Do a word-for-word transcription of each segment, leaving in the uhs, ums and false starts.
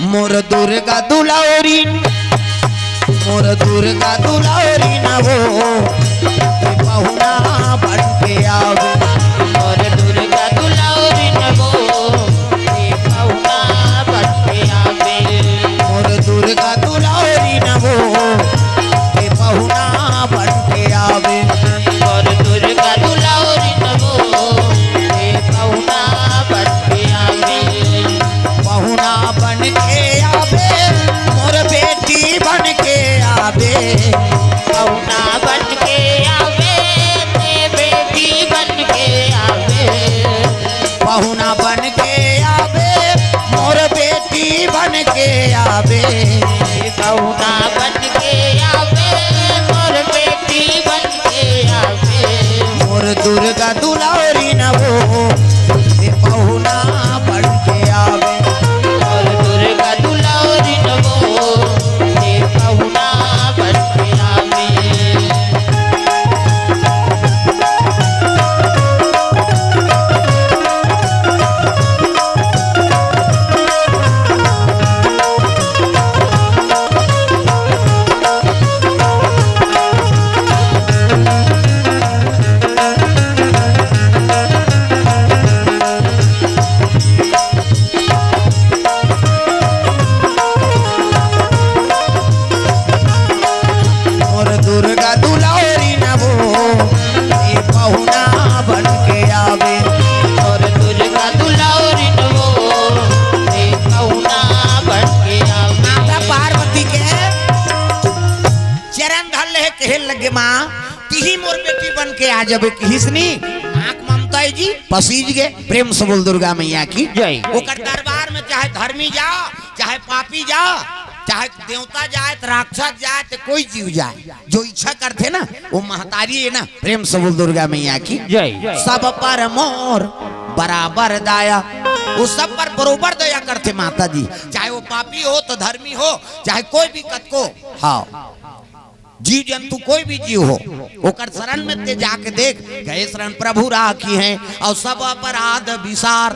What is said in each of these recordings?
मोर दुर्गा दुलौरी, मोर दुर्गा दुलौरी न वो, ते पहुना बन के आवे। मोर दुर्गा दुलौरी न वो, ते पहुना बन के आवे। मोर दुर्गा दुलौरी न वो, ते पहुना बन के आवे। मोर दुर्गा दुलौरी न वो, ते पहुना बन के आवे। पहुना बन के आवे, मोर बेटी बन के आवे। पहुना बन के आवे, ते बेटी बन के आवे। पहुना बन के आवे, मोर बेटी बन के आवे। पहुना बन के आवे, मोर बेटी बन के आवे। मोर दुर्गा दुलौरी न वो, ते पहुना बन के आवे। मोर दुर्गा दुलौरी न वो, ते पहुना बन के आवे। मोर दुर्गा दुलौरी न वो, ये पहुना बन के आवे। मोर दुर्गा दुलौरी न वो, ये पहुना बन के आवे। माता पार्वती के चरण धर ले, कहे लगे, "माँ, तिही मोर बेटी बन के आ जाबे," किहिस नी। आँख ममता जी पसीज गे। प्रेम से बोल दुर्गा मैया की जय। ओकर दरबार में चाहे धर्मी जाओ, चाहे पापी जाओ, चाहे देवता जाए, त राक्षस जाए, त कोई जीव जाए, जो इच्छा करथे ना, वो महतारी है ना। प्रेम से बोल दुर्गा मैया की जय। सब पर मोर बराबर दया, वो सब पर बरोबर दया करथे माता जी, चाहे वो पापी हो तो धर्मी हो, चाहे कोई भी कतको, हाँ, जीव जंतु कोई भी जीव हो, ओकर शरण में ते जाके देख, गए शरण प्रभु राखिहैं, अउ सब अपराध बिसार।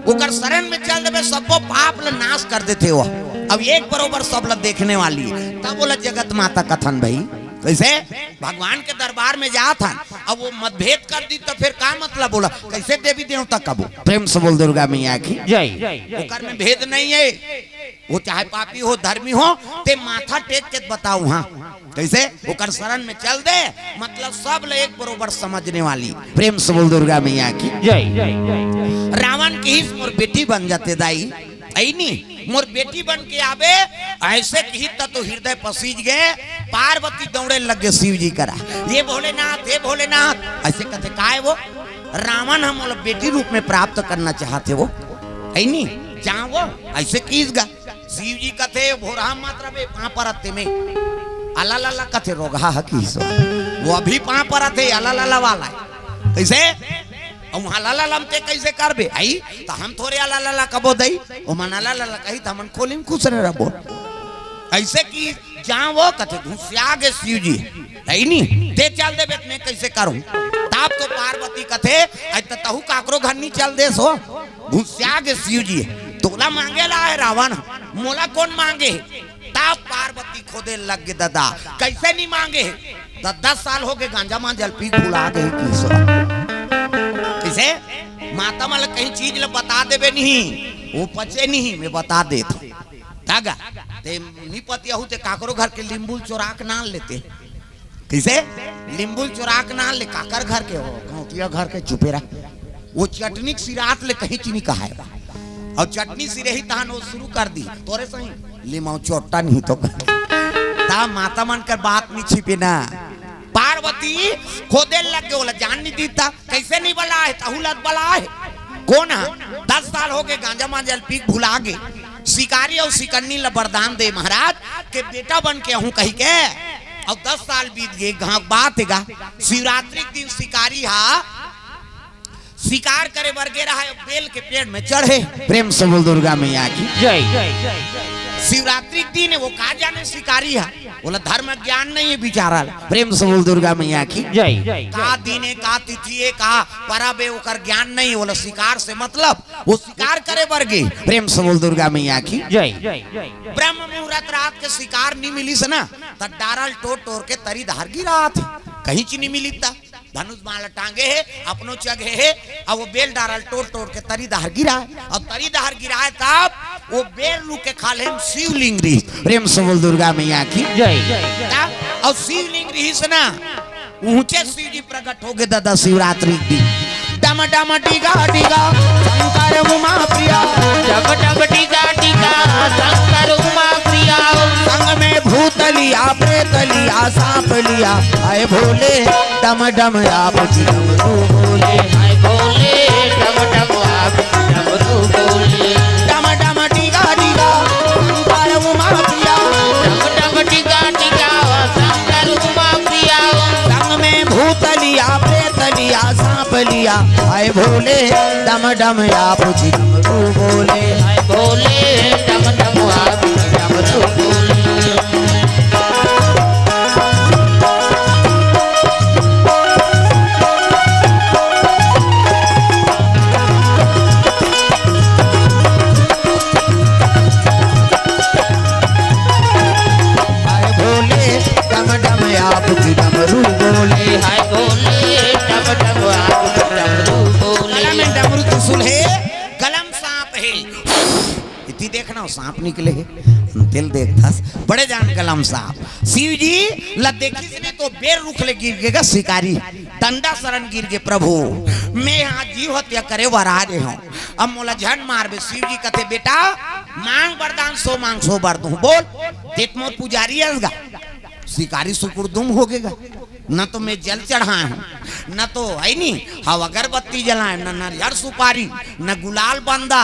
ओकर शरण में चल देबे, सबो पाप ल नाश कर देथे वो। अब एक बरोबर सब ल देखने वाली है, तब बोला जगत माता कथन भाई। कैसे भगवान के दरबार में जात हन, अब वो मतभेद कर दी तो फिर का मतलब बोला, कैसे देवी देवता कबो? प्रेम से बोल दुर्गा मैया की जय। ओकर में भेद नहीं है, वो चाहे पापी हो, धर्मी हो, ते माथा टेक के बताओ। हाँ, कैसे? ओकर शरण में चल दे, मतलब सब ल एक बरोबर समझने वाली। प्रेम से बोल दुर्गा मैया की जय। रावण किहिस मोर बेटी बन जाते दाई, ऐ नी, मोर बेटी बन के आबे, ऐसे किहिस त तो हृदय पसीज गे। पार्वती दौड़े लग गे शिव जी करा, "ये भोलेनाथ, हे भोलेनाथ।" ऐसे कथे, "काय वो?" "रावण ह मोला बेटी रूप में प्राप्त करना चाहथे वो, ऐ नी, जा वो।" ऐसे किहिस गा। शिव जी कथे, "भोरहा मत रबे, पाँव परत हे में।" अला लला कथे, "रोगहा ह किहिस वो, वो अभी पाँव परत हे, अला लला वाला है।" कैसे? अब वहाँ लला लम ते कैसे करबे? आई, त हम थोरे अला लला कबो दई, ओ मन अला लला कही, त हमन खोली में खुश रह रबो। ऐसे किहिस, जा वो कथे, घुसिया गे शिव जी, है नी, ते चल देबे त में कैसे करूँ? तब तो पार्वती कथे, "अई त तहू काकरो घर नी चल देस हो।" घुसिया गे शिव जी, "तोला मांगे ला है रावण, मोला कौन मांगे?" तब पार्वती खोदे लग गे ददा, कैसे नी मांगे? द-, दस साल हो गे गांजा मांजा ल पी भुला गे किहिस। कैसे? माता मन ल कहीं चीज ल बता देबे नहीं, वो पचे नहीं, मैं बता देत हूँ। धागा, ते नी पतियाहू ते काकरो घर के लींबू ल चोरा के नान लेते। कैसे? लींबू ल चोरा के नान ले, काकर घर के हो, गौतिया घर के चुपेरा। वो चटनी के सिरात ले कहीं चीनी कहाए बा। और चटनी सिरही तहन वो शुरू कर दी, "तोरे सही, लिमाऊ चोट्टा नहीं तो।" ता माता मन कर बात नहीं छिपे ना। पार्वती खोदे लग गे, ओला जान नहीं दीता, "कैसे नहीं बला है, तहू लत बला है।" कौन है? दस साल हो गे, गांजा मांजा ल पी के भुला गे। शिकारी और शिकन्नी ल वरदान दे, "महाराज के बेटा बन के आहूं," कही के। अब दस साल बीत गे, घाव बात है गा, शिवरात्रि के दिन शिकारी हा शिकार करे बर गे रहा, बेल के पेड़ में चढ़े। प्रेम से बोल दुर्गा मैया की जय। शिवरात्रि के दिन हे, वो का जाने शिकारी हे, ओला धर्म ज्ञान नहीं हे बिचारा ला। प्रेम से बोल दुर्गा मैया की जय। का दिन हे, का तिथि हे, का परब हे, ओकर ज्ञान नहीं हे, ओला शिकार से मतलब, वो शिकार करे बर गे। प्रेम से बोल दुर्गा मैया की जय। ब्रह्म मुहूर्त रात के शिकार नहीं मिलिस ना, त डारा ल टोर टोर के तरी डहर गिरात हे, कहीं च नहीं मिलिस त धनुष बाण ल टांगे हे, अपनो चघे हे, अउ वो बेल डारा ल टोर टोर के तरी डहर गिराय, अउ तरी डहर गिराय तब वो बेर रुख के खाल्हे म शिवलिंग रिहिस। प्रेम से बोल दुर्गा मैया की जय। तब, अउ शिवलिंग रिहिस ना, ऊंचे शिव जी प्रकट होगे ददा शिवरात्रि के दिन। डम डम डिगा डिगा शंकर उमा प्रिया। डम डम डिगा डिगा शंकर उमा प्रिया। संग में भूत लिया, प्रेत लिया, सांप लिया, हाय भोले, डम डम आप जी डमरू बोले। हाय भोले, डम डम आप जी डमरू बोले। डम डम डिगा डिगा शंकर उमा प्रिया। डम डम डिगा डिगा शंकर उमा प्रिया। संग में भूत लिया, प्रेत लिया, सांप लिया, हाय भोले, डम डम आप जी डमरू बोले। हाय भोले, डम डम आप जी डमरू बोले। हाय भोले, डम डम आप जी डमरू बोले। हाय भोले, डम डम आप जी डमरू बोले। गला में डमरू त्रिशूल हे, गला म सांप हे। इति देखना, वो सांप निकले हे। तेला देखथस, बड़े जान गला म सांप। शिव जी ला देखिस नहीं तो बेर रुख ले गिर गे गा शिकारी। डंडा सरन गिर गे, प्रभु, मैं हा जीव हत्या करे बर आ गे हंव, अब मोला झन मारबे। शिव जी कथे, बेटा, मांग वरदान, सो मांग, सो बर दूं। बोल, ते त मोर पुजारी अस गा। शिकारी सुकुर दुम होगे गा। न तो मैं जल चढ़ाय हंव, न तो हे नी, हव अगरबत्ती जलाय हंव, न नरियर सुपारी, न गुलाल बंदा।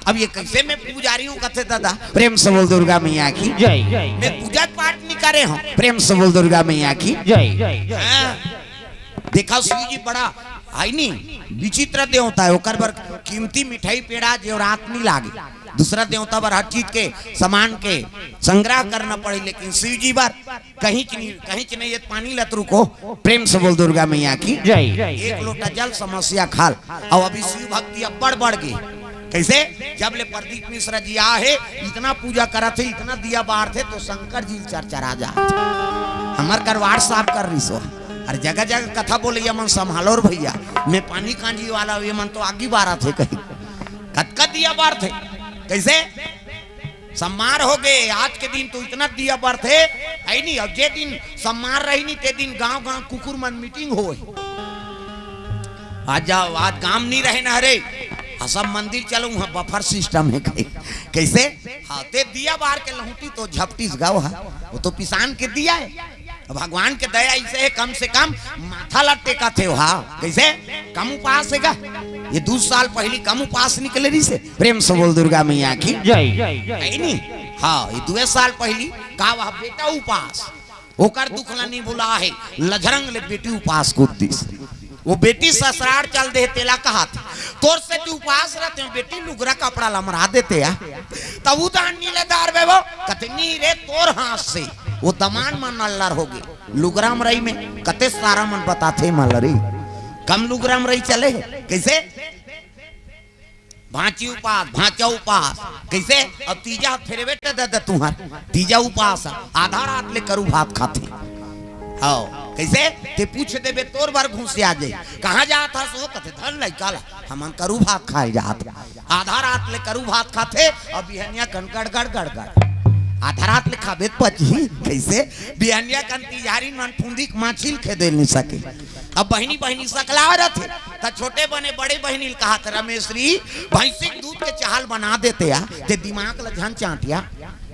अब ये कइसे मैं पुजारी हंव कथे ददा? प्रेम से बोल दुर्गा मैया की जय। मैं पूजा पाठ नहीं करे हंव। प्रेम से बोल दुर्गा मैया की जय। हाँ। देखा, शिव जी बड़ा हे नी, विचित्र देवता हे, ओकर बर कीमती मिठाई पेड़ा जेवरात नहीं लागे। दूसरा देवता बर हर चीज के सामान के संग्रह करना पड़े, लेकिन शिव जी बर कहीं च नहीं, कहीं च नहीं, ये पानी लत रुको। प्रेम से बोल दुर्गा मैया की जय। एक लोटा जल समस्या खाल। अउ अभी शिव भक्ति अब्बड़ बढ़ गे। कइसे? जब ले प्रदीप मिश्रा जी आय हे, इतना पूजा करत हे, इतना दिया बारथे, तो शंकर जी चरचरा जात हे। हमर करवार साफ कर रिहिस हो। अरे जगह जगह कथा बोले, ये मन संभालो रे भैया, मैं पानी कांजी वाला हंव, ये मन तो आगी बारत हे कहीं। कतका दिया बारथे? कइसे? सम्मार होगे, आज के दिन तो इतना दिया बरथे, हे नी? अउ जे दिन सम्मार रही नी, ते दिन गांव-गांव कुकुर मन मीटिंग होय। आज जाव, आज गांव नी रहे न हरे, हाँ, सब मंदिर चलूं, हाँ, बफर सिस्टम हे कहीं। कइसे? हाँ, ते दिया बार के लहुटी तो झपटिस गांव, हाँ, वो तो पिसान के दिया हे। भगवान के दया अइसे हे, कम से कम माथा ला टेकत हे, हाँ। कइसे? कम उपास हे गा? ये दू साल पहिली कम उपास निकले रिहिसे। प्रेम से बोल दुर्गा मैया की जय। हे नी? हाँ, ये दुए साल पहिली का वह बेटा उपास, ओकर दुख ला नहीं भुला हे, लझरंग ले बेटी उपास कूद दिस। वो बेटी ससरार चल दे, तेला कहत, तोर सेती उपास रहते हो बेटी, लुगरा कपड़ा ला मरा देते या। तब उ दान नीले दार बे वो, कथे, "नी रे, तोर हाथ से।" वो दमान मन अल्लर होगे। लुगरा मरई में कते सारा मन बताथे मलरी। कम लुगरा मरई चले हे। कइसे? भांची उपास, भांचा उपास। कइसे? अब तीजा फेरे बेटा दादा तुंहर। तीजा उपास, आधा रात ले करू भात खाथे। हव, कइसे? ते पूछ देबे तोर बर घुसिया जाही। कहाँ जात हस वो? कथे, "धर लइका ला, हमन करू भात खाए जात।" आधा रात ले करू भात खाथे, अउ बिहनिया कन गड़गड़ गड़गड़। आधा रात ले खाबे त पचही कइसे? बिहनिया कन तिजहारी मन फुंदी के माछी ल खेदे ल नी सके। अब बहिनी बहिनी सकला रथे, त छोटे बने बड़े बहिनी ल कहत, "रमेश्वरी, भैंसी के दूध के चाह ल बना देते या, ते दिमाग ल झन चांटिया,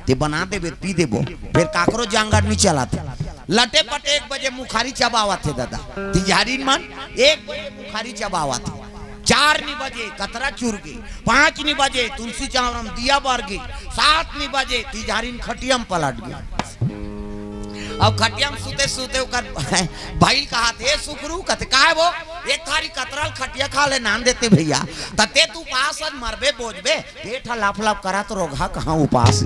ते बना देबे, पी देबो, फेर काकरो जांगर नी चलत।" लटे पटे एक बजे मुखारी चबावत हे दादा, तिजहारी मन एक बजे मुखारी चबावत हे। चार नी बजे कतरा चुर गे, पांच नी बजे तुलसी चौरा म दिया बर गे, सात नी बजे तिजहारी खटिया म पलट गे। अब खटिया में सुते सुते ओकर भइल कहत, "हे सुखरू," कथे, "काय वो? एक थारी कतरल खटिया खा ले नान देते भइया, त ते तू पास अस मरबे बोजबे, पेट ह लफ लफ करत रोगहा कहाँ उपास।"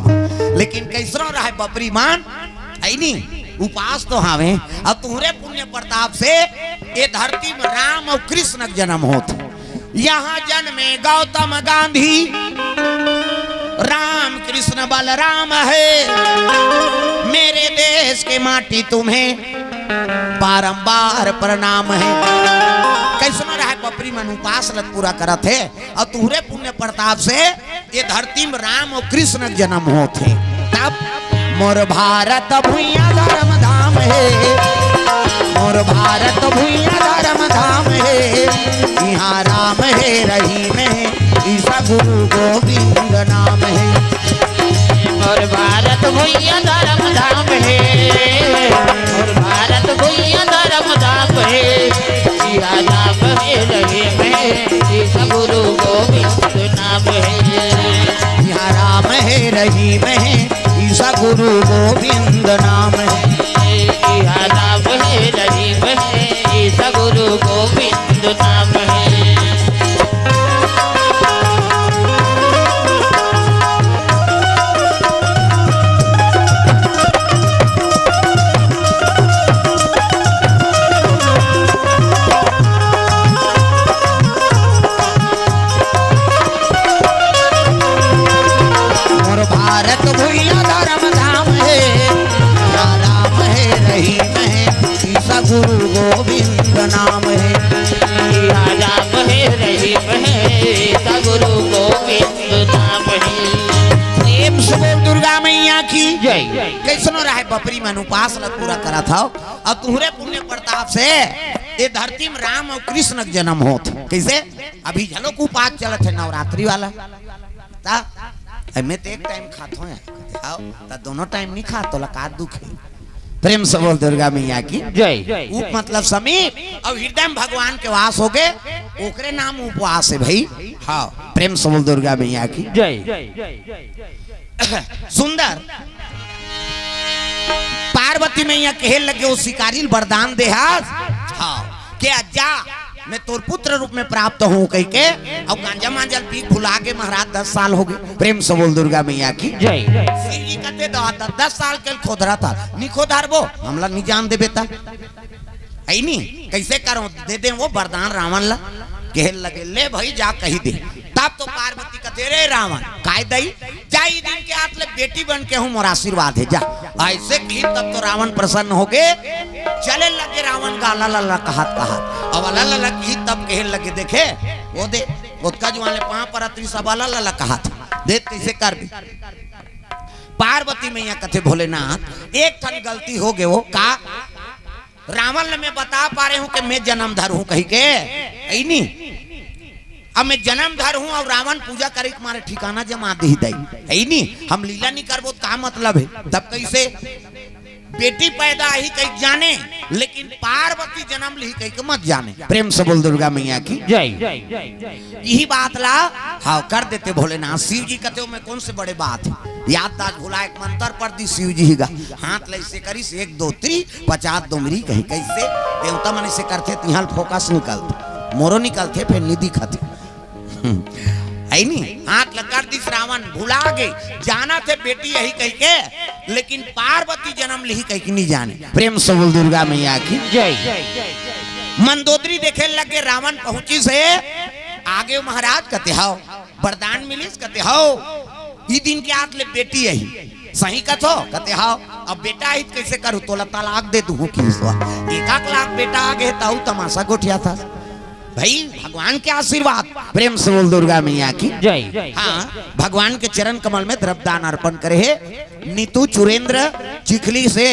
लेकिन कइसनो रहय बपरी मन, हइ नी, उपास तो हावे। अब तुँहरे पुण्य प्रताप से ए धरती में राम अउ कृष्ण के जनम होत हे। यहाँ जन्मे गौतम गांधी, राम कृष्ण बलराम है, मेरे देश के माटी तुम्हें बारंबार प्रणाम है। कइसनो रहय बपरी मन उपास ल त पूरा करत हे, अउ तुँहरे पुण्य प्रताप से ए धरती में राम अउ कृष्ण के जनम होत हे। तब मोर भारत भुइयां धर्म धाम हे, मोर भारत भुइयां धर्म धाम हे, इहाँ राम हे रहीम हे, ईसा गुरु गोविंद नाम हे। मोर भारत भुइयां धर्म धाम हे, मोर भारत भुइयां धर्म धाम हे, इहाँ राम हे रहीम हे, ईसा गुरु गोविंद नाम हे। इहाँ राम हे रहीम हे, ईसा गुरु गोविंद नाम हे। इहाँ राम हे रहीम हे, ईसा गुरु गोविंद नाम हे। मोर भारत भुइयां धर्म धाम हे, इहाँ राम हे रहीम हे, ईसा गुरु गोविंद नाम हे। इहाँ राम हे रहीम हे, ईसा गुरु गोविंद नाम हे। प्रेम से बोल दुर्गा मैया की जय। कइसनो रहय बपरी मन उपास ल पूरा करत हव, अउ तुँहरे पुण्य प्रताप से ए धरती में राम अउ कृष्ण के जनम होत हे। कइसे? अभी घलो उपास चलत हे नवरात्रि वाला। त एमे त एक टाइम खात हों यार। हव, त दोनों टाइम नइ खात, तोला का दुख हे? प्रेम से बोल दुर्गा मैया की जय। उप मतलब समीप, अउ हृदय में भगवान के वास होगे, ओकरे नाम उपवास हे भई। हव, प्रेम से बोल दुर्गा मैया की जय। सुंदर। पार्वती मैया कहे लगे, ओ शिकारी ल वरदान दे हस, हव, के जा, मैं तोर पुत्र रूप में प्राप्त हों कहिके, अउ गांजा मांजा ल पी के भुला गे महाराज, दस साल होगे। प्रेम से बोल दुर्गा मैया की जय। शिव जी कथे, "द-, द-, दस साल के ल खोधरत हस, नइ खोधरबो, हमला नइ जान देबे त।" हइ नी, कइसे करँव, दे देँव ओ वरदान रावण ला, कहे लगे, "ले भई जा कहि दे।" तब तो पार्वती कथे, "रे रावण, काय दई, जा ए दिन के आज ले बेटी बन के हूँ, मोर आशीर्वाद हे, जा।" अइसे कही तब तो रावण प्रसन्न होगे, चले लगे रावण गा अलला लला कहत कहत। अब अलला लला कही तब कहे लगे, "देखे, ओ दे, ओतका जुवार ले पाँव परत रहिस, अब अलला लला कहत हे, देख कइसे करबे।" पार्वती मैया कथे, "भोलेनाथ, एक ठन गलती होगे ओ।" "का?" "रावण ल मैं बता पारे हूँ कि मैं जनम धरहूँ कहिके, हइ नी? अब मैं जनम धरहूँ अउ रावण पूजा करे के मारे ठिकाना जमा दिही दई, हइ नी? हम लीला नइ करबो त का मतलब हे?" "तब कइसे?" "बेटी पैदा होही कहिके जाने, लेकिन पार्वती जनम लिही कहिके मत जाने।" प्रेम से बोल दुर्गा मैया की जय। इही बात ला, हव, कर देते भोलेनाथ। शिव जी कथे, "ओमे कौन से बड़े बात हे?" याददाश्त भुलाय के मंतर पढ़ दिस शिव जी ही गा। हाथ ल अइसे करिस, एक दो तीन, पचास डोमरी कही, कइसे? देवता मन अइसे करथे, तिहाँ ल फोकस निकलथे, मोरो निकलथे, फेर नइ दिखत हे। हम्म। हइ नी? हाथ ल कर दिस रावण, भुला गे, जानथे बेटी होही कहिके, लेकिन पार्वती जनम लिही कहिके नइ जाने। प्रेम से बोल दुर्गा मैया की जय। मंदोदरी देखे लगे, रावण पहुंचिस हे, आगे महाराज कथे, "हव।" वरदान मिलिस? कथे, "हव।" "ए दिन के आज ले बेटी होही।" "सही कथव?" कथे, "हव।" "अब बेटा होही त कइसे करहूँ, तोला तलाक दे दुहूँ कहिस।" एकाक लाख बेटा आगे हे, तहूँ तमाशा गोठियाथस। भई, भगवान के आशीर्वाद। प्रेम से बोल दुर्गा मैया की जय। हाँ, भगवान के चरण कमल में द्रव्यदान अर्पण करे हे। नीतू चुरेंद्र चिखली से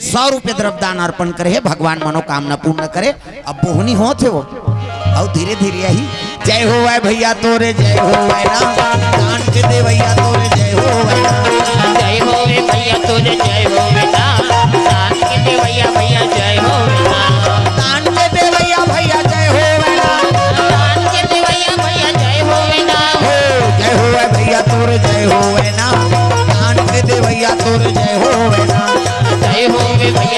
सौ रुपये द्रव्यदान अर्पण करे हे, भगवान मनोकामना पूर्ण करे। अब बोहनी होत हे वो, अउ धीरे धीरे आही। जय होवय भइया तोरे, जय होवय ना, दान के देवइया तोरे, जय होवय ना। जय होवे भइया तोरे, जय होवे ना, दान के देवइया भइया, जय होवे ना। दान के देवइया भइया, जय होवय ना। दान के देवइया भइया, जय होवे ना। हो, जय होवय भइया तोरे, जय होवय ना, दान के देवइया तोरे, जय होवय ना। जय होवे भइया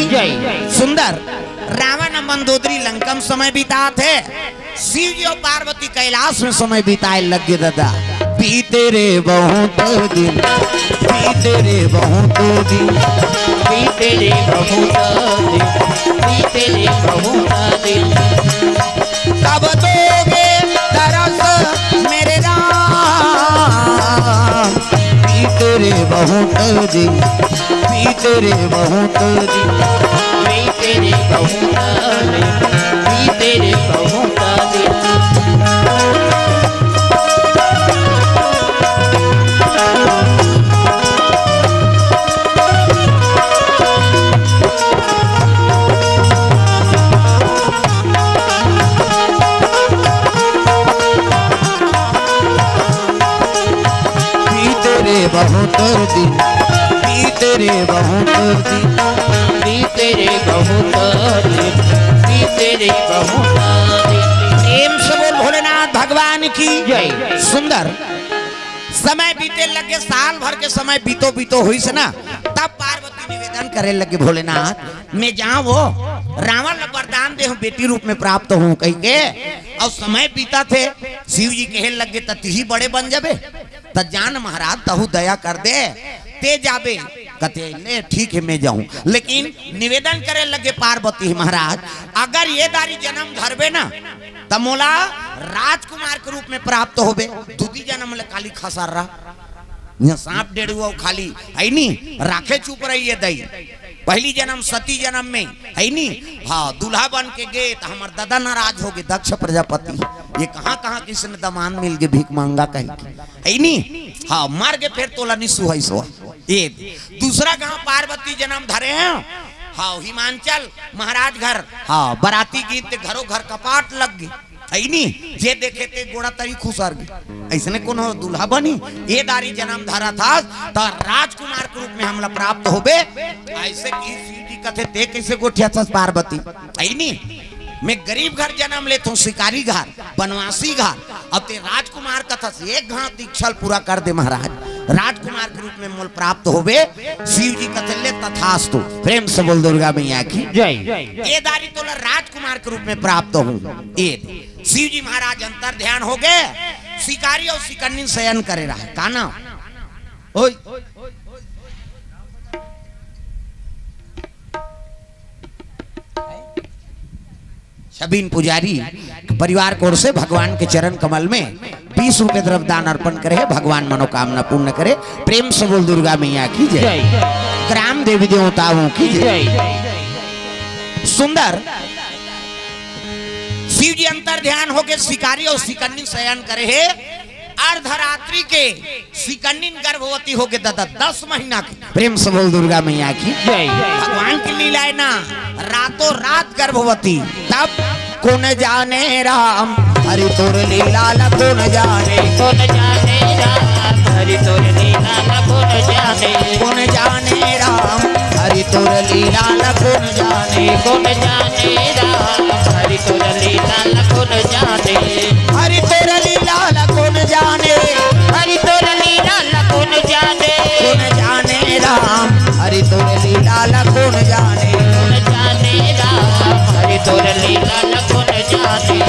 जय। सुंदर। रावण मंदोदरी लंका म समय बितात हे, शिव जी अउ पार्वती कैलाश में समय बिताए लग गे दादा। बीते रे बहुत दिन, बीते रे बहुत दिन, बीते रे बहुत दिन, बीते रे बहुत दिन। कब दोगे दरस मेरे राम, बीते रे बहुत दिन, बीते रे बहुत दिन, बीते रे बहुत दिन, बीते रे बहुत दिन। बीते रे बहुत दिन, बीते रे बहुत दिन, बीते रे बहुत दिन, बीते रे बहुत दिन। प्रेम से बोल भोलेनाथ भगवान की जय। सुंदर। समय बीते लगे, साल भर के समय बीतो बीतो होइस ना, तब पार्वती निवेदन करे लगे, भोलेनाथ, मैं जाऊं वो रावण ला वरदान दे हूं, बेटी रूप में प्राप्त हूं कहिके, अउ समय बीतत हे, शिव जी कहे लगे, त तिही बड़े बन जाबे, त जान महाराज, तहू दया कर दे, ते जाबे। कथे, ले ठीक हे, मैं जाहूं, लेकिन निवेदन करे लगे पार्वती, महाराज, अगर ये दारी जन्म धरबे ना, त मोला राजकुमार के रूप में प्राप्त होबे। दूधी जन्म ले काली खसर्रा, इहां सांप डेढ़ुआ खाली, हइ नी, राखे चुप रहिए दई। पहिली जन्म सती जन्म में, हइ नी, हां, दूल्हा बन के गे त हमर ददा नाराज हो गे, दक्ष प्रजापति, ये कहां कहां किसने दमान मिल गे भीख मांगा कहिके, हइ नी, हां, मर गे, फेर तोला नी सुहाइस। ये दूसरा गांव पार्वती जन्म धरे हे, हां, हिमांचल महाराज घर, हां, बराती गीत ते घरो घर कपाट लग गे। हइ नी, जे देखे ते गोड़ा तरी खुसर गे। अइसने कोनो दूल्हा बनी, ये दारी जन्म धरत हस, त राजकुमार के रूप में हमला प्राप्त होबे। अइसे कि शिव जी कथे, ते कइसे गोठियाथस पार्वती? हइ नी, मैं गरीब घर जन्म लेथों, शिकारी घर, बनवासी घर, अब ते राजकुमार कथस, एक घात इच्छा ल पूरा कर दे महाराज, राजकुमार के रूप में मोल प्राप्त होबे। शिव जी कथे, ले तथास्तु। प्रेम से बोल दुर्गा मैया की जय। ये दारी तोला राजकुमार के रूप में प्राप्त हूं। ये शिव जी महाराज अंतर ध्यान हो गे, शिकारी अउ शिकन्नी शयन करे रहा। का नाम? ओए। छबीन पुजारी परिवार की ओर से भगवान के चरण कमल में बीस रुपए द्रव्य दान अर्पण करे हे, भगवान मनोकामना पूर्ण करे। प्रेम से बोल दुर्गा मैया की जय। जय। ग्राम देवी देवताओं की जय। जय। सुंदर। शिव जी अंतर ध्यान होके शिकारी अउ शिकन्नी शयन करे हे। अर्धरात्रि के शिकन्नी गर्भवती होके दादा, दस महीना के। प्रेम से बोल दुर्गा मैया की जय। भगवान की लीला हे ना, रातों रात गर्भवती। तब कोन जाने राम, हरि तोर लीला ला कोन जाने। कोन जाने राम, हरि तोर लीला ला कोन जाने। कोन जाने राम, हरि तोर लीला ला कोन जाने। कोन जाने राम, हरि तोर लीला ला कोन जाने। हरि तोर लीला ला कोन जाने। हरि तोर लीला ला कोन जाने। कोन जाने राम, हरि तोर लीला ला कोन जाने। कोन जाने राम, हरि तोर लीला ला कोन जाने।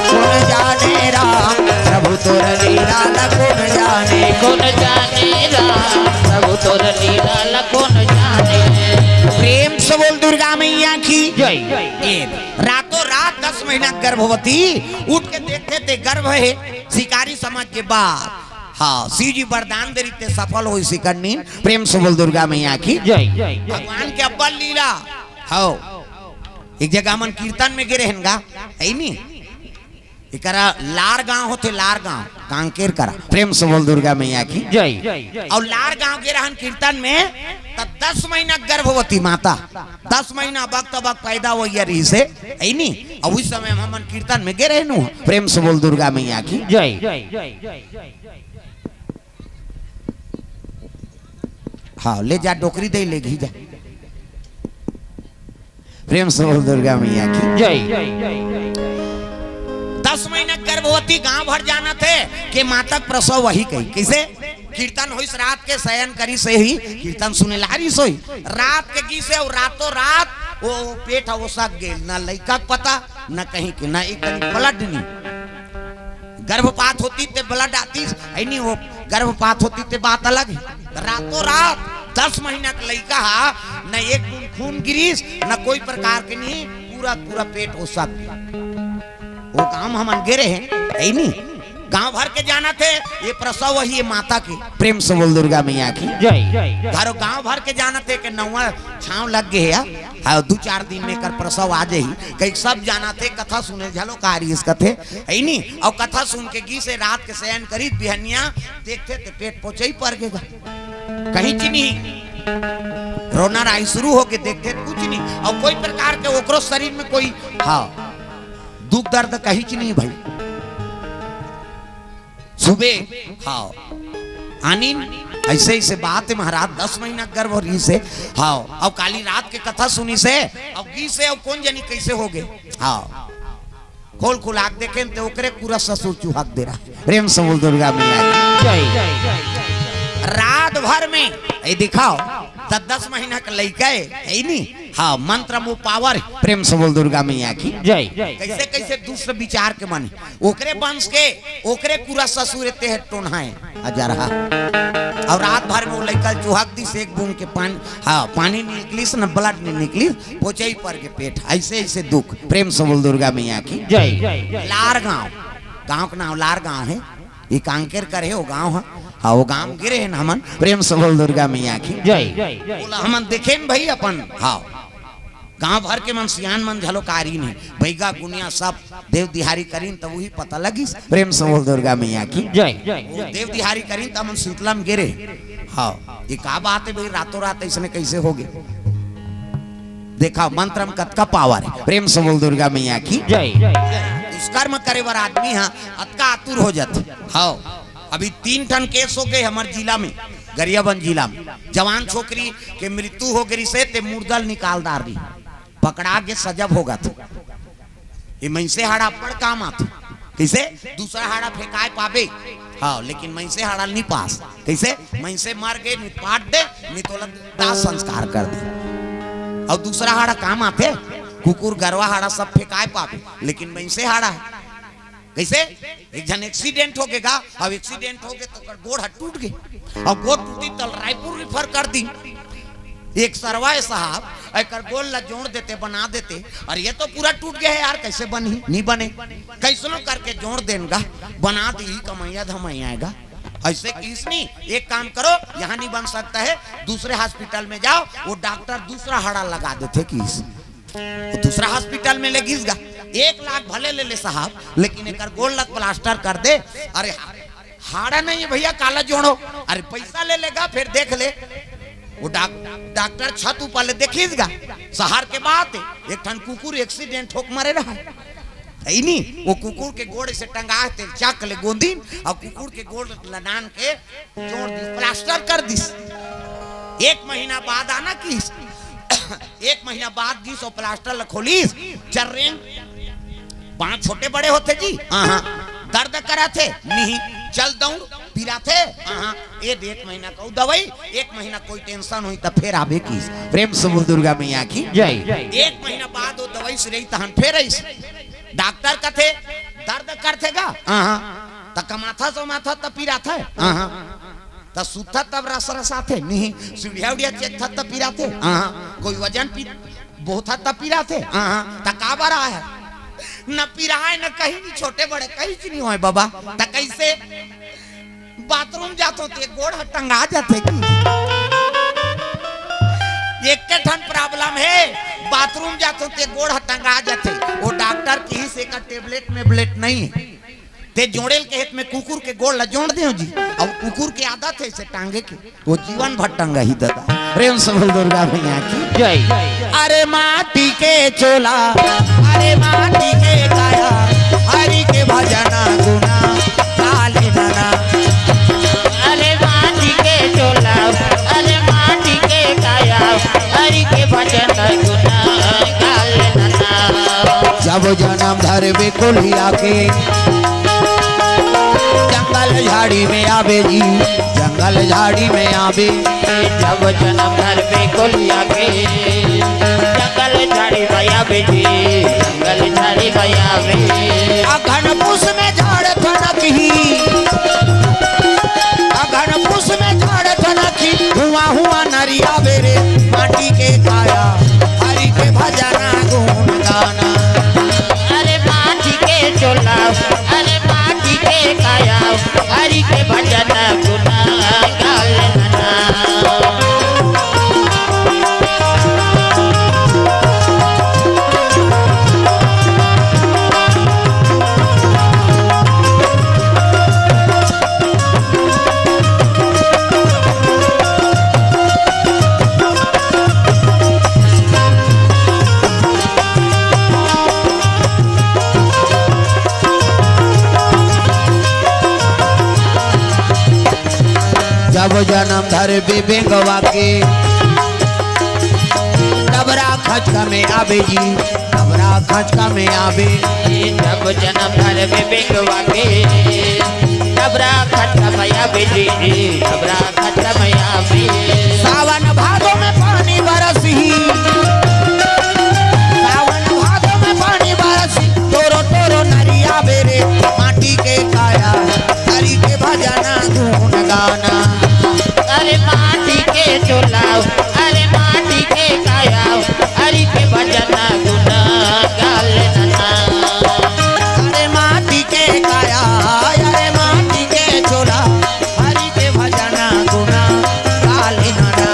कोन जाने राम, प्रभु तोर लीला ला कोन जाने। कोन जाने राम, प्रभु तोर लीला ला कोन जाने। प्रेम से बोल दुर्गा मैया की जय। ए, रातों रात दस महीना गर्भवती, उठ के देखे ते गर्भ हे, शिकारी समझ के बाद, हां, शिव जी वरदान दे रहिते सफल होइस शिकन्नी। प्रेम से बोल दुर्गा मैया की जय। भगवान के अब्बल लीला। हव, एक जगह हमन कीर्तन में गे रहेन गा, हइ नी? एकरा लार गांव होथे, लार गांव, कांकेर करा। प्रेम से बोल दुर्गा मैया की जय। अउ लार गांव गे रहन कीर्तन में, त दस महीना गर्भवती माता, दस महीना बक तबक पैदा होइया रहिसे, हइ नी? अउ उस समय हमन कीर्तन में गे रहेन। प्रेम से बोल दुर्गा मैया की जय। हां, ले जा, डोकरी दे, ले घी जा। प्रेम से बोल दुर्गा मैया की। जय। दस महीना गर्भवती गांव भर जानत हे कि माता के प्रसव वही कही। कइसे? कीर्तन होइस रात के, शयन करिस ही, कीर्तन सुने लारिस होही। रात के गिस हे अउ रातों रात वो पेट ह ओसक गेल, न लइका के पता, न कहीं के, न एक कनी ब्लड नहीं। गर्भपात होतिस ते ब्लड आतिस, है नहीं, वो गर्भपात होतिस ते बात अलग हे। रातों रात दस महीना के लइका ह, न एक बूंद खून गिरिस, न कोई प्रकार के नहीं, पूरा पूरा पेट ओसक गेल। वो गांव हमन गे रहे, है नहीं, गांव भर के जानत हे ये प्रसव वही हे माता के। प्रेम से बोल दुर्गा मैया की। जय। घरो गांव भर के जानत हे कि नवा छांव लग गे हे, हाँ, दू चार दिन में एकर प्रसव आ जाही। कहीं सब जानत हे, कथा सुने झलो कारी इस कथे, है नहीं। अउ कथा सुन के गिस हे, रात के शयन करिस, बिहनिया देखथे ते पेट पोचई पर गेगा, कहीं च नहीं। रोना राई शुरू होके देखथे कुछ नहीं, अउ कोई प्रकार के ओकरो शरीर में कोई, हाँ, दुख दर्द कहीं च नहीं भाई। सुबह, हाँ, आनिन, ऐसे ऐसे बात हे महाराज, दस महीना गर्भ रिहिस हे, हाँ, अउ काली रात के कथा सुनिस हे, अउ गिस हे, अउ कोन जनी कइसे होगे, हाँ, खोल खुला के देखेन ते ओकरे पूरा ससुर चुहक दे रहा। प्रेम से बोल दुर्गा मैया की। जय। रात भर में, ए दिखाओ, त दस महीना के लइका हे, है नहीं? हाँ, मंत्र में पावर हे। प्रेम से बोल दुर्गा मैया की। जय। कइसे कइसे दुष्ट विचार के मन, ओकरे वंश के, ओकरे पूरा ससुर एते हे टोनहा हे, अजरहा। अउ रात भर में वो लइका चुहक दिस, एक बूंद के पानी, हाँ, पानी नहीं निकलिस, न ब्लड नहीं निकलिस, पोचई पर के पेट, ऐसे ऐसे दुख। प्रेम से बोल दुर्गा मैया की। जय। लार गांव, गांव के नाम लार गांव हे, ये कांकेर कर हे वो गांव हे। हाँ, वो गांव गे रहेन हमन। प्रेम से बोल दुर्गा मैया की। जय। बोला हमन देखेन भाई अपन, हाँ, गांव भर के मन सियान मन झलो कारिन हे, बैगा गुनिया सब देव दिहारी करिन, तब वही पता लगिस। प्रेम से बोल दुर्गा मैया की। जय। वो देव दिहारी करिन, तब हमन सुतला में गे रहे। हाँ, ये का बात हे भाई, रातों रात ऐसने कइसे होगे? देखा, मंत्र में कतका पावर हे। प्रेम से बोल दुर्गा मैया की। जय। दुष्कर्म करे बर आदमी ह अतका आतुर हो जाथे। हाँ, अभी तीन ठन केस होगे हमर जिला में, गरियाबंद जिला में। जवान छोकरी के मृत्यु होगे रिहिसे, ते मुर्दा ल निकाल डार दिस, पकड़ा गे, सजा भोगथे। ये मइनसे हाड़ा अब्बड़ काम आथे। कइसे? दूसरा हाड़ा फेंकाय पाबे, हाँ, लेकिन मइनसे हाड़ा ल नी पास। कइसे? मइनसे मर गे, निपाट दे, नी तो ओला दाह संस्कार कर दे। अउ दूसरा हाड़ा काम आथे, कुकुर, गरवा हाड़ा सब फेंकाय पाबे, लेकिन मइनसे हाड़ा हे। कइसे? एक झन एक्सीडेंट होगे गा, अब एक्सीडेंट होगे त ओकर गोड़ ह टूट गे, अउ गोड़ टूटी त रायपुर रिफर कर दी। एक सरवा हे साहब, एकर गोड़ ला जोड़ देते, बना देते। अरे ये तो पूरा टूट गे हे यार, कइसे बनही? नी बने। कइसनो करके जोड़ देन गा, बना दिही, कमइया धमइया आय गा। अइसे किहिस नी, एक काम करो, यहाँ नहीं बन सकता है, दूसरे हॉस्पिटल में जाओ, वो डॉक्टर दूसरा हाड़ा लगा देथे किहिस। वो दूसरा हॉस्पिटल में ले गिस गा, एक लाख भले ले ले साहब, लेकिन एकर गोड़ ला प्लास्टर कर दे। अरे हाड़ा नहीं हे भइया, काला जोड़ो। अरे पइसा ले ले गा, फेर देख ले। वो डाक-, डॉक्टर छत ऊपर ले देखिस गा, सहर के बात हे, एक ठन कुकुर एक्सीडेंट होके मरे रहा हे। हे नी, वो कुकुर के गोड़ से टंगा हे, ते चाक ले गोंदिन, अउ कुकुर के गोड़ ल नान के जोड़ दिस, प्लास्टर कर दिस। एक महीना बाद आना किहिस, एक महीना बाद गिस अउ प्लास्टर ल खोलिस, चर्रेंग। बांह छोटे बड़े होथे जी, हाँ, हाँ। दर्द कराथे? नहीं। चल दौड़, पिराथे? हाँ, हाँ। ये दे एक महीना कहूँ दवाई, एक महीना कोई टेंशन होही त फेर आबे किहिस। प्रेम से बोल दुर्गा मैया की। जय। एक महीना बाद वो दवाई से रही तहन फेर आइस। डॉक्टर कथे, दर्द करथे गा? हाँ, हाँ। त कमाथा सोमाथा त पिराथे? हाँ, हाँ। त सुतथा तब रस रस आथे? नहीं। सीढ़िया उड़िया चेकथा त पिराथे? हाँ, हाँ। कोई वजन पी बोहथा त पिराथे? हाँ, हाँ। त काबर आय हे? न पिराय, न कहीं, नहीं छोटे बड़े, कहीं च नहीं होय बाबा। त कइसे? बाथरूम जाथों ते गोड़ ह टंगा जाथे कि? एक ठन प्रॉब्लम हे, बाथरूम जाथों ते गोड़ ह टंगा जाथे। वो डॉक्टर किहिस एकर टेबलेट में ब्लेट नहीं हे। ते जोड़े ल कहे त मैं कुकुर के गोड़ ला जोड़ देहूं जी। अउ कुकुर के आदत हे इसे टांगे के, वो जीवन भर टंगही दादा। प्रेम से बोल दुर्गा मैया की। जय। अरे माटी के चोला, अरे माटी के काया, हरि के भजना गुना, काली नना। अरे माटी के चोला, अरे माटी के काया, हरि के भजना गुना, अब जनम धरबे कोलिया के, जंगल झाड़ी में आबे जी, जंगल झाड़ी में आबे। जब जनम धरबे कोलिया के, जंगल झाड़ी में आबे जी, जंगल झाड़ी में आबे। अगहन पूस में झाड़ फनकही, अगहन पूस में झाड़ फनकही, हुआ हुआ नरिया बेरे, माटी के काया, हरि के भजना गुण गाना। अरे माटी के चोला, अरे माटी के काया, हरि के भजन गुण गाल नना। जब जनम धरबे बेंगवा के, डबरा खचका में आबे जी, डबरा खचका में आबे। जब जनम धरबे बेंगवा के, डबरा खचका में आबे जी, डबरा खचका में आबे। सावन भादो में पानी बरसही, सावन भादो में पानी बरसही, टोरो टोरो नरिया बेरे, माटी के काया, हरि के भजना गुण गाना। अरे माटी के चोला, अरे माटी के काया, हरि के भजना गुण गाल नना। अरे माटी के काया, अरे माटी के चोला, हरि के भजना गुण गाल नना।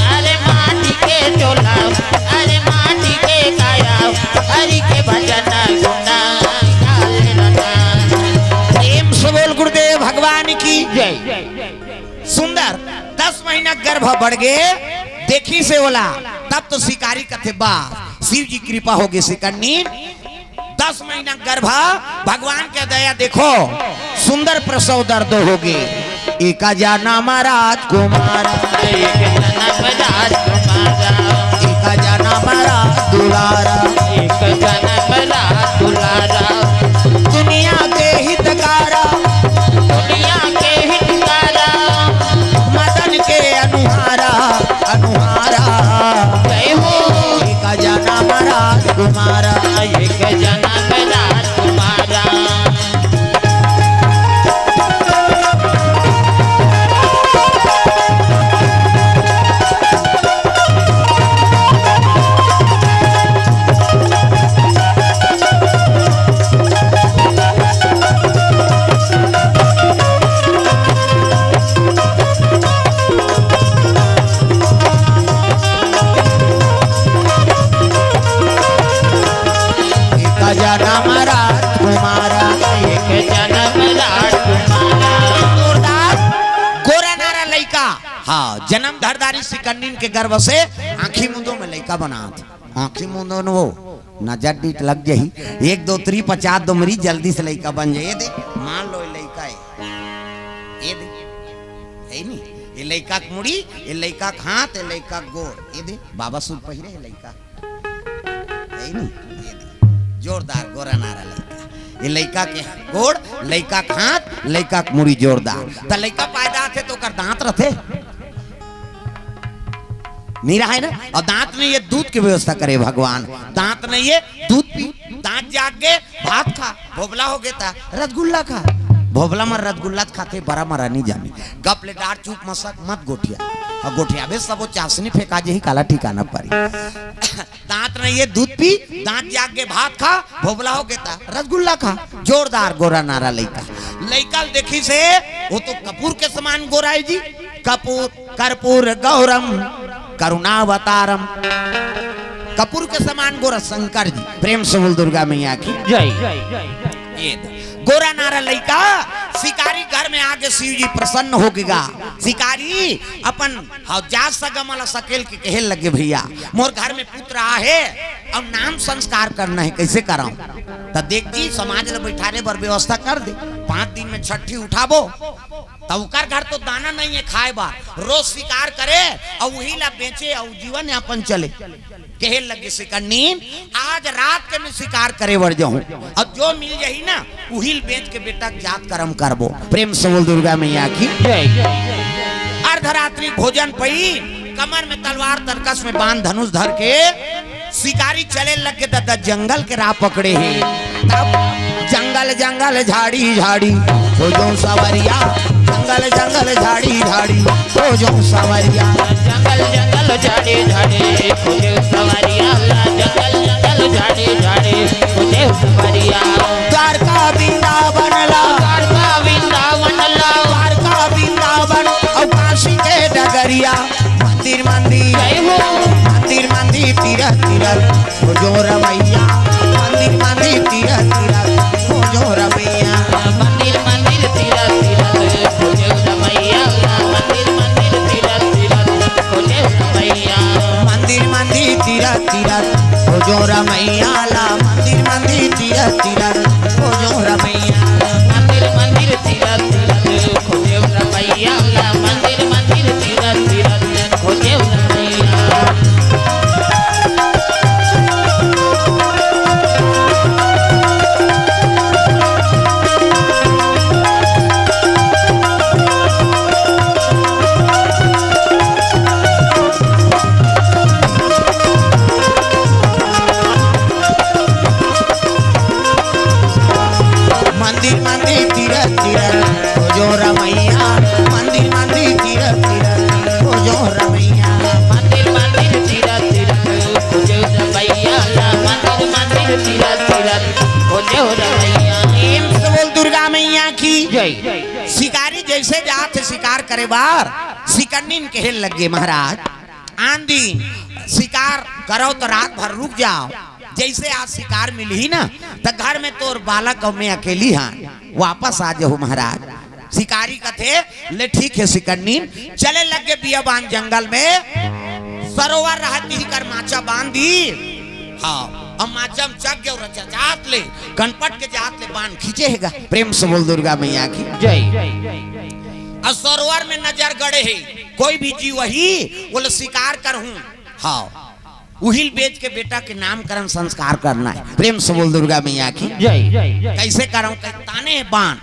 अरे माटी के चोला, अरे माटी के काया, हरि के भजना गुण गाल नना। प्रेम से बोल गुरुदेव भगवान की जय। सुंदर, दस महीना गर्भ बढ़ गे, देखिस हे ओला, तब तो शिकारी कथे बा, शिव जी कृपा होगे शिकन्नी। दस महीना गर्भ, भगवान के दया देखो, सुंदर प्रसव दर्द होगे। एक जनम राजकुमार, एक जनम राजकुमार, एक जनम राज दुलारा, एक जनम राज दुलारा। दुनिया के हितकारा, दुनिया के हितकारा, मदन के अनुहारा, अनुहारा। जय हो। एक जनम राजकुमारा, एक जनम राजकुमारा। एक जनम राजकुमारा, एक जनम राजकुमारा। जोरदार गोरा नारा लइका। हाँ, जनम धरदारी सिकन्निन के गर्भ से आँखी मुंदो में लइका बनात। आँखी मुंदो न वो, नजर डीठ लग जाही। एक दो त्री पचास दो मरी जल्दी से लइका बन जाही। ये दे, मान लो ये लइका हे। ये दे, हे नी? ये लइका के मुड़ी, ये लइका के हाथ, ये लइका के गोड़। ये दे, बाबा सूट पहिरे हे लइका। हे नी? ये दे, जोरदार गोरा नारा लइका। ये लइका के गोड़, लइका के हाथ, लइका के मुड़ी जोरदार। त लइका पैदा होथे त ओकर दांत रथे? नहीं रहा है ना? अउ दांत नहीं हे, दूध के व्यवस्था करे भगवान। दांत नहीं हे, दूध पी, दांत जाग गे, भात खा, भोभला होगे त रसगुल्ला खा। भोभला म रसगुल्ला त खाथे, बरा मरा नहीं जाने। गप ले डार चुप मसक मत गोठिया। अउ गोठियाबे सबो चासनी फेंका जाही, काला ठिकाना परी। दांत नहीं हे, दूध पी, दांत जाग गे, भात खा, भोभला होगे त रसगुल्ला खा। जोरदार गोरा नारा लइका। लइका ल देखिस हे, वो तो कपूर के समान गोरा हे जी। कपूर, कर्पूर गौरम करुणावतारम। कपूर के समान गोरा शंकर जी। प्रेम से बोल दुर्गा मैया की जय। ये गोरा नारा लइका शिकारी घर में आगे शिव जी प्रसन्न होगे गा। शिकारी अपन हव जात सगा मन ला सकेल के कहे लगे, भैया, मोर घर में पुत्र आहे, अउ नाम संस्कार करना हे, कइसे करांव? त देख जी, समाज ल बइठारे बर व्यवस्था कर दे, पांच दिन में छट्ठी उठाबो, त ओकर घर तो दाना नइ हे खाय बर, रोज शिकार करे अउ उही ला बेचे अउ जीवन यापन चले। कहे लगे सिकन्नीन, आज रात के मैं शिकार करे बर जाहूं, अउ जो मिल जाही ना, उही ल बेच के बेटा जात करम करबो। प्रेम से बोल दुर्गा मैया की। जय। अर्धरात्रि भोजन पई, कमर में तलवार, तरकस में बाण, धनुष धर के शिकारी चले लग के दादा जंगल के राह पकड़े हे। तब जंगल जंगल झाड़ी झाड़ी खोजो सवरिया, जंगल जंगल झाड़ी झाड़ी खोजो सवरिया। जंगल जंगल झाड़ी झाड़ी खोजो सवरिया, जंगल जंगल झाड़ी झाड़ी खोजो सवरिया। द्वारका वृंदावन ला, द्वारका वृंदावन ला, द्वारका वृंदावन अउ काशी के डगरिया। मंदिर मंदिर, जय हो। मंदिर मंदिर, तीरथ तीरथ खोजो रमैया। मंदिर मंदिर, तीरथ तीरथ खोजो रमैया। मंदिर मंदिर, तीरथ तीरथ खोजो रमैया। मंदिर मंदिर, तीरथ तीरथ खोजो रमैया। मंदिर मंदिर, तीरथ तीरथ खोजो रमैया ला। मंदिर मंदिर, तीरथ तीरथ खोजो रमैया। मंदिर मंदिर, तीरथ तीरथ खोजेव रमैया ला, मंदिर मंदिर, तीरथ तीरथ खोजेव रमैया। मंदिर मंदिर, तीरथ तीरथ खोजो रमैया। मंदिर मंदिर, तीरथ तीरथ खोजो रमैया। मंदिर मंदिर, तीरथ तीरथ खोजो रमैया ला। मंदिर मंदिर, तीरथ तीरथ खोजो रमैया। प्रेम से बोल दुर्गा मैया की जय। शिकारी जइसे जात हे शिकार करे बर, सिकन्नीन कहे लगे, महाराज, आन दिन शिकार करव त रात भर रुक जाव, जइसे आज शिकार मिलही ना, त घर में तोर बालक अउ मैं अकेली हां, वापस आ जाहू महाराज। शिकारी कथे, ले ठीक हे सिकन्नीन। चले लग गे बियाबान जंगल में, सरोवर रहत ही कर माचा बांध दी। हां, अब माचा म चघ गे अउ रचा जात ले, कनपट के जात ले बान खींचे हे गा। प्रेम से बोल दुर्गा मैया की जय। अउ सरोवर में नजर गड़े हे, कोई भी जीव अही, ओला शिकार करहूं। हां, उही ल बेच के बेटा के नामकरण संस्कार करना हे। प्रेम से बोल दुर्गा मैया की जय। कइसे करंव? कहे ताने बान,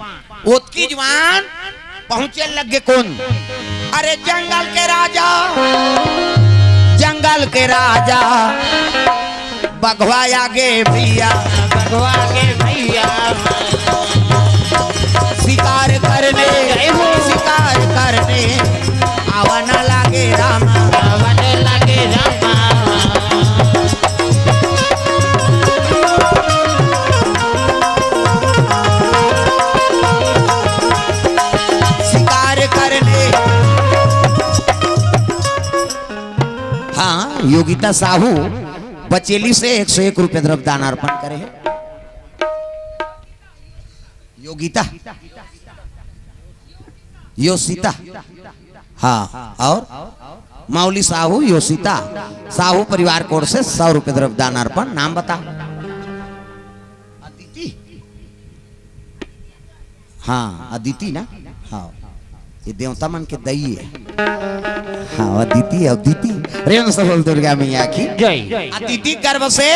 ओतकी जुवान पहुंचे लग गे कोन? अरे जंगल के राजा, जंगल के राजा, बघवा आगे भैया, बघवा आगे भैया। शिकार करने, जय हो। शिकार करने आवन लागे रामा। आवन लागे रामा। शिकार करने। हां, योगिता साहू बचेली से एक सौ एक रुपये द्रव्य दान अर्पण करे हे। योगिता, योसिता, हां, अउ माउली साहू, योसिता साहू परिवार कोर से सौ रुपये द्रव्य दान अर्पण। नाम बता। अदिति। हां, अदिति ना? हां, ये देवता मन के दई हे। हां, अदिति, अदिति। प्रेम से बोल दुर्गा मैया की जय। अदिति गर्भ से,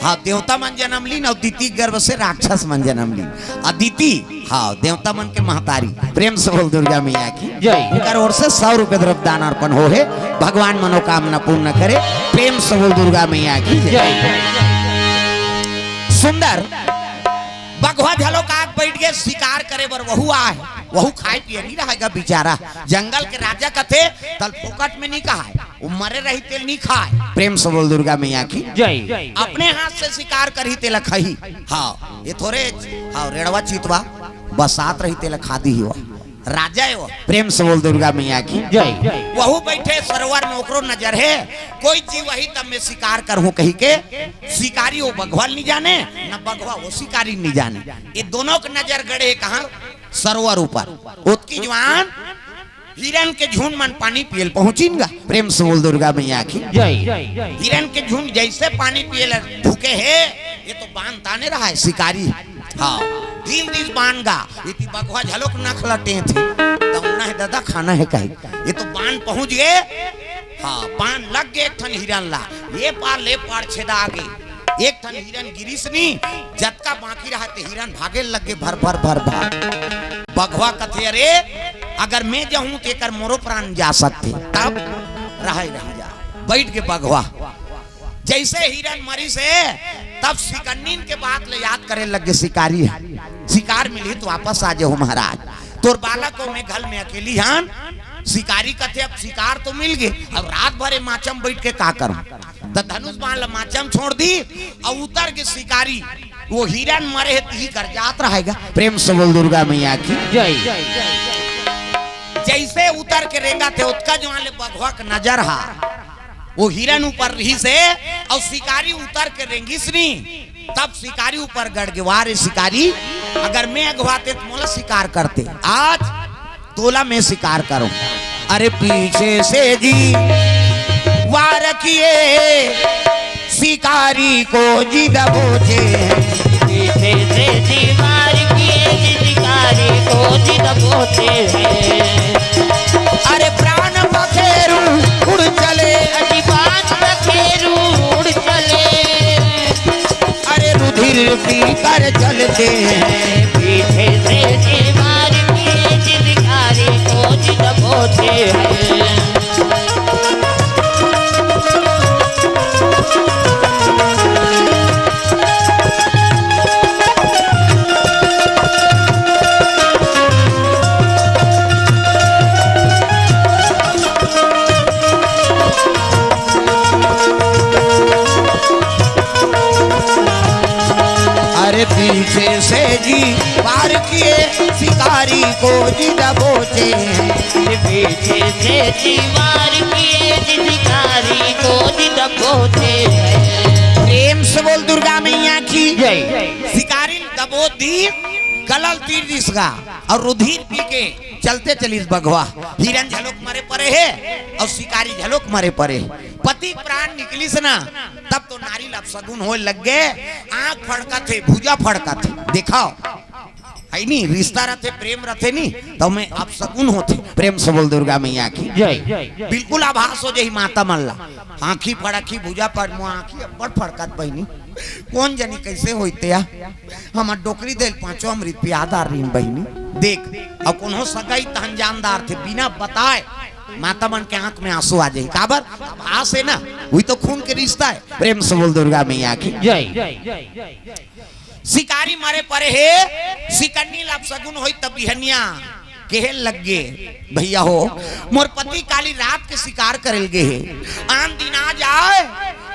हां, देवता मन जनम लीन, अदिति गर्भ से राक्षस मन जनम लीन। अदिति, हां, देवता मन के महतारी। प्रेम से बोल दुर्गा मैया की जय। ओकर ओर से सौ रुपये द्रव्य दान अर्पण हो हे। भगवान मनोकामना पूर्ण करे। प्रेम से बोल दुर्गा मैया की जय। जय। सुंदर बघवा घलो का बइठ गे शिकार करे बर, वहू आय, वहू खाय पिए नइ रहय गा बिचारा। जंगल के राजा कथे, तल फोकट में नइ खाय, वो मरे रही तेल नइ खाय। प्रेम से बोल दुर्गा मैया की जय। अपने हाथ से शिकार करही तेला खाही। हां, ये थोरे, हां, रेड़वा चितवा बसात रही तेला खा दिही वो। राजा हे वो। प्रेम से बोल दुर्गा मैया की जय। वहू बइठे सरोवर में, ओकरो नजर हे, कोई जीव अही तब मैं शिकार करहूं कहिके। शिकारी वो बघवा ल नइ जाने, न बघवा वो शिकारी ल नइ जाने। ये दोनों के नजर गड़े हे कहां? सरोवर ऊपर। ओतकी जुवान हिरन के झुंड मन पानी पियल पहुंचिन गा। प्रेम से बोल दुर्गा मैया की। जय। हिरन के झुंड जैसे पानी पियल ढुके हे, ये तो बांध ताने रहा है शिकारी। हाँ, ढील दिस बांध गा, इति बघवा झलोक नख लटे थे। तो उन्ना है दादा खाना है कहीं, ये तो बांध पहुंच गए। हाँ, बांध लग गए एक ठन हिरन ला, ये पार ले पार छेदा आगे। एक ठन हिरन गिरिस नी, जतका बाकी रहा ते हिरन भागे लगे भर भर भर भर। बघवा कथे, "अरे, अगर मैं जाहूं तो एकर मोरो प्राण जा सकते।" तब रहे रह जा, बैठ के बघवा। जैसे हिरन मरिस हे, तब सिकन्निन के बात ले याद करे लगे शिकारी। शिकार मिली तो वापस आ जाओ महाराज, तोर बालक हो, मैं घर में अकेली हन। शिकारी कथे, "अब शिकार तो मिल गए, अब रात भर ए माचा म बैठ के का करूं?" त धनुष बाण ल माचा म छोड़ दी अउ उतर के शिकारी, वो हिरन मरे हे तिही कर जात रहेगा। प्रेम से बोल दुर्गा मैया की। जय। जैसे उतर के रेंगत हे, ओतका जुवार ले बघवा के नजर हा वो हिरन ऊपर रहिस हे, अउ शिकारी उतर के रेंगिस नी, तब शिकारी ऊपर गड़ गे, "वाह रे शिकारी, अगर मैं अघवाते त मोला शिकार करते, आज तोला मैं शिकार करूं।" अरे पीछे से जी वार किए, शिकारी को जी दबोचे हैं। पीछे से जी वार किए, जी शिकारी को जी दबोचे हैं। अरे प्राण पखेरु उड़ चले, अरे प्राण पखेरु उड़ चले। अरे रुधिर पीकर चलते हैं। पीछे से दीवार की चिनकारी को जिन पहुंचे हैं। अरे पीछे से जी वार किए, शिकारी को जी दबोचे हैं। पीछे से जी वार किए, शिकारी को जी दबोचे हैं। प्रेम से बोल दुर्गा मैया की जय। शिकारी दबोच दी, गला ल तीर दिस गा अउ रुधिर पी के चलते चलिस बघवा। हिरन झलोक मरे परे हे अउ शिकारी झलोक मरे परे हे। पति प्राण निकलिस ना, तब तो नारी ल अपसगुन होय लग गे। आंख फड़कत हे, भुजा फड़कत हे। देखाव, है नी, रिश्ता रथे, प्रेम रथे नी, त ओमे अपसगुन होथे। प्रेम से बोल दुर्गा मैया की जय। बिल्कुल आभास हो जाही माता मन ला, आंखी फड़कही, भुजा पर मुआ आंखी अब्बड़ फड़कत बहिनी। कोन जनी कइसे होइस ते या? हमर डोकरी दे ल पांचों अमृत पियादार रहिन बहिनी। देख, अउ कोनो सगाई तहन जानदार थे, बिना बताए माता मन के आंख में आंसू आ जाही। काबर? आभास हे ना, वही तो खून के रिश्ता हे। प्रेम से बोल दुर्गा मैया की जय। शिकारी मरे परे हे, सिकन्नी ल अपसगुन होइस त बिहनिया केहे लग गे, "भैया हो, मोर पति काली रात के शिकार करे ल गे हे, आन दिन आ जाय,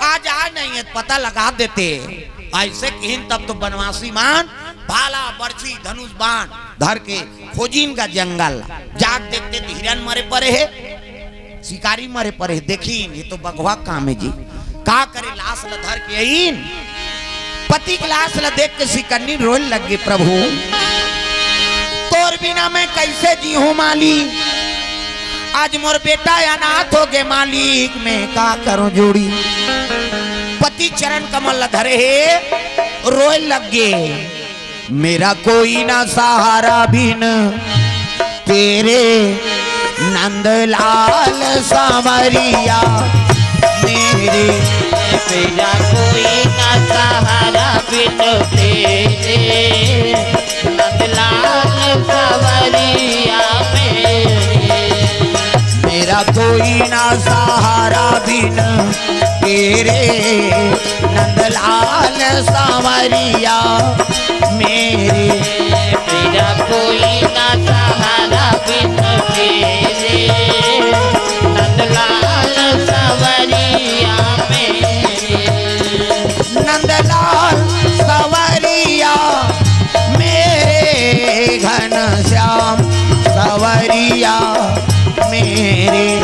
आ जाय नहीं हे, पता लगा देते।" अइसे किहिन तब तो बनवासी मन भाला, बरछी, धनुष, बाण धर के खोजिन गा जंगल, जाके देखते त हिरन मरे परे हे। शिकारी मरे परे, देखिन, ये तो बघवा काम हे जी। का करे, लाश ल धर के आइन, पति के लाश ल देख के सिकन्नी रोए लग गे, "प्रभु, तोर बिना मैं कइसे जीहूं मालिक, आज मोर बेटा अनाथ हो गे मालिक, मैं का करूं जोड़ी।" पति चरण कमल ल धरे हे, रोए लग गे। मेरा कोई ना सहारा बिन तेरे नंदलाल सांवरिया मेरे। मेरा कोई ना सहारा बिन तेरे नंदलाल सांवरिया मेरे। मेरा कोई ना सहारा बिन तेरे नंदलाल सांवरिया मेरे। मेरा कोई ना सहारा बिन तेरे नंदलाल सांवरिया मेरे। नंदलाल सांवरिया मेरे, घनश्याम सांवरिया मेरे।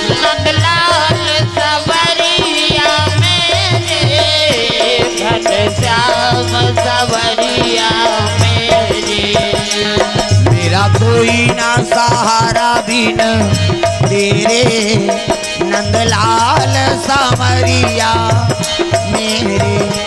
नंदलाल सांवरिया मेरे, घनश्याम सांवरिया मेरे। मेरा कोई ना सहारा भी तेरे नंदलाल सांवरिया, मेरे